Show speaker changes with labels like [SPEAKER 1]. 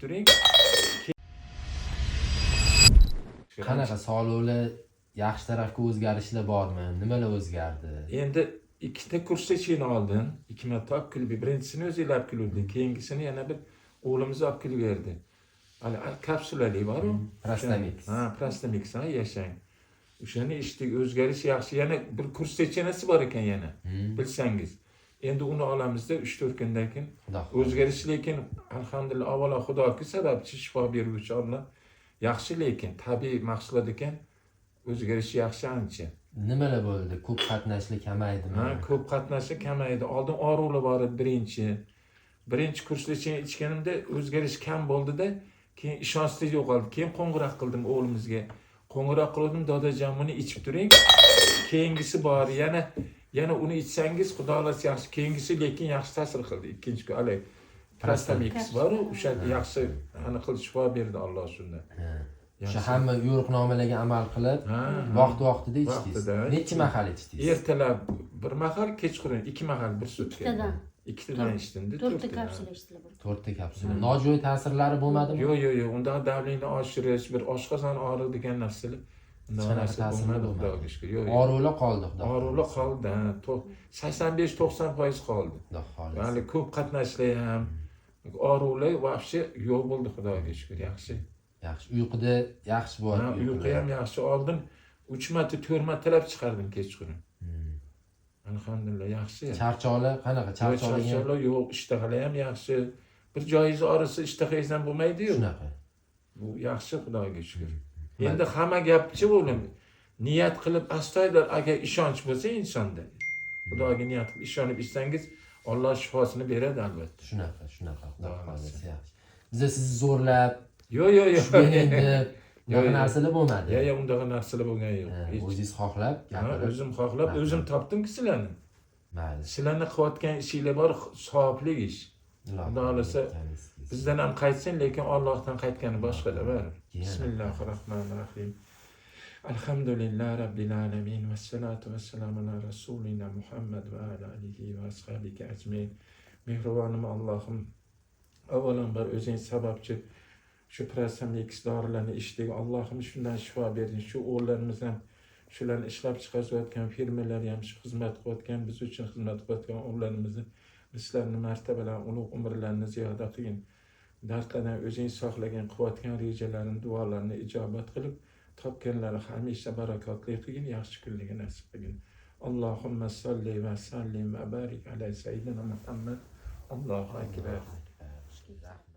[SPEAKER 1] Turing.
[SPEAKER 2] Qanaqa sog'liqlar, yaxshi tarafga o'zgarishlar bormi? Nimalar o'zgardi?
[SPEAKER 1] Endi ikkita kursechini oldim. Ikki marta olib kelib, birinchisini o'zinglar olib keluvdi, keyingisini yana bir o'g'limiz olib kelib berdi. Hali kapsulali bor-u.
[SPEAKER 2] Prostamix.
[SPEAKER 1] Ha, Prostamix, ha, yashang. O'shani ichdik, o'zgarish yaxshi. Yana bir kursechinasi bor ekan yana. Bilsangiz. Endi uni olamizda 3-4 kundan keyin
[SPEAKER 2] Xudo xohlasa.
[SPEAKER 1] o'zgarish, lekin alhamdulillah, avvalo Xudoki sababchi, shifo beruvchi Alloh. Yaxshi, lekin tabiiy mahsulot ekan, o'zgarish yaxshi ancha.
[SPEAKER 2] Nimalar bo'ldi? Ko'p qatnashlar kamaydimi?
[SPEAKER 1] Ha, ko'p qatnashi kamaydi. Oldin og'riqlar bor edi birinchi. Birinchi kursni ichganimda o'zgarish kam bo'ldi-da, keyin ishonchlik yo'qoldi. Keyin qo'ng'iroq qildim o'g'limizga. Qo'ng'iroq qildim, dodajon buni ichib turing. Keyingisi bor, yana uni ichsangiz, Xudo xohlasa yaxshi. Keyingisi lekin yaxshi ta'sir qildi. Ikkinchi kun haligi Prostamix bor-u, o'sha yaxshi aniq qilib shifo berdi Alloh shundan.
[SPEAKER 2] Ha. O'sha
[SPEAKER 1] Yaxshi.
[SPEAKER 2] hamma yo'riqnomalarga amal qilib,
[SPEAKER 1] Ha,
[SPEAKER 2] vaqti vaqtida ichdingiz.
[SPEAKER 1] Vaqtida.
[SPEAKER 2] Necha mahal ichdingiz?
[SPEAKER 1] Ertalab bir mahal, kechqurun ikki mahal, bir sutka.
[SPEAKER 3] Ikkitadan.
[SPEAKER 1] Ikkitadan ichdim-da.
[SPEAKER 3] To'rtta
[SPEAKER 1] to'rttadan.
[SPEAKER 3] kapsula ichdilar bir.
[SPEAKER 2] To'rtta kapsula. Nojo'ya ta'sirlari bo'lmadimi?
[SPEAKER 1] Yo'q, yo'q, yo'q. Unda давление oshirish, bir oshqozon og'rig'i degan narsalar,
[SPEAKER 2] Hech
[SPEAKER 1] undaqa
[SPEAKER 2] qanaqa
[SPEAKER 1] narsa
[SPEAKER 2] ta'siri
[SPEAKER 1] bo'lmadi,
[SPEAKER 2] bo'lmadi.
[SPEAKER 1] Xudoga shukur. Yo'q, yo'q.
[SPEAKER 2] Og'riqlar qoldi, Xudo.
[SPEAKER 1] Og'riqlar qoldi, ha. 85-90% qoldi.
[SPEAKER 2] Xudo xohlasa.
[SPEAKER 1] Ya'ni ko'p qatnashlar ham, og'riqlar вообще yo'q bo'ldi, Xudoga shukur, yaxshi.
[SPEAKER 2] Yaxshi. Uyquda yaxshi
[SPEAKER 1] Ha,
[SPEAKER 2] bo'lyapti.
[SPEAKER 1] uyqu ham yaxshi. Oldin 3 marta, 4 martalab chiqardim kechqurun. Alhamdulillah, yaxshi.
[SPEAKER 2] Charchoqlar qanaqa?
[SPEAKER 1] Yo'q,
[SPEAKER 2] Charchoqligi
[SPEAKER 1] charchoqlar yo'q, ishtahalar ham yaxshi. Bir joyingiz og'risa ishtahangiz ham bo'lmaydi-yu.
[SPEAKER 2] shunaqa.
[SPEAKER 1] Bu yaxshi, Xudoga shukur. Endi hamma gapchi o'g'lim, niyat qilib astoydil, agar ishonch bo'lsa insonda, Xudoga niyat qilib ishonib ichsangiz, Alloh shifosini beradi albatta.
[SPEAKER 2] Shunaqa, shunaqa. Xudo
[SPEAKER 1] Xudo
[SPEAKER 2] xohlasa
[SPEAKER 1] xohlasa.
[SPEAKER 2] yaxshi. Biza sizni zo'rlab,
[SPEAKER 1] Yo'q, yo'q, yo'q.
[SPEAKER 2] bering deb
[SPEAKER 1] Yo'q,
[SPEAKER 2] unaqa
[SPEAKER 1] yo'q.
[SPEAKER 2] narsalar bo'lmadi.
[SPEAKER 1] Yo'q, yo'q, undaqa narsalar bo'lgani yo'q.
[SPEAKER 2] Ha,
[SPEAKER 1] Hech.
[SPEAKER 2] o'zingiz xohlab
[SPEAKER 1] Ha,
[SPEAKER 2] gapirib.
[SPEAKER 1] o'zim xohlab,
[SPEAKER 2] Rahmat.
[SPEAKER 1] o'zim topdimki sizlarni.
[SPEAKER 2] Mayli.
[SPEAKER 1] Sizlarni qilayotgan ishinglar bor, savobli ish.
[SPEAKER 2] Ilohim,
[SPEAKER 1] Xudo xohlasa
[SPEAKER 2] yetganingiz kelsin.
[SPEAKER 1] bizdan ham qaytsin, lekin Allohdan qaytgani boshqada baribir.
[SPEAKER 2] Keyin.
[SPEAKER 1] Bismillahirrohmanirrohim. Alhamdulillah rabbil alamin va salatu vassalamu ala rasulina Muhammad va ala alihi va ashabihi ajmain. Mehribonim Allohim, avvalambor o'zing sababchi shu Prostamix dorilarni ichdik. Allohim shundan shifo berding. Shu o'g'illarimiz ham, shularni ishlab chiqarayotgan firmalar ham, shu xizmat qilayotgan, biz uchun xizmat qilayotgan o'g'illarimizni rizqlarini, martabalarini, ulug' umrlarini ziyoda qilgin. Dardlardan o'zing saqlagin, qilayotgan rejalarini, duolarini ijobat qilib, topganlari hamisha barakotli qilgin, yaxshi kunlarga nasib qilgin. Allohumma solli va sallim va barik ala sayyidina Muhammad. Allohu akbar.
[SPEAKER 2] Rahmat.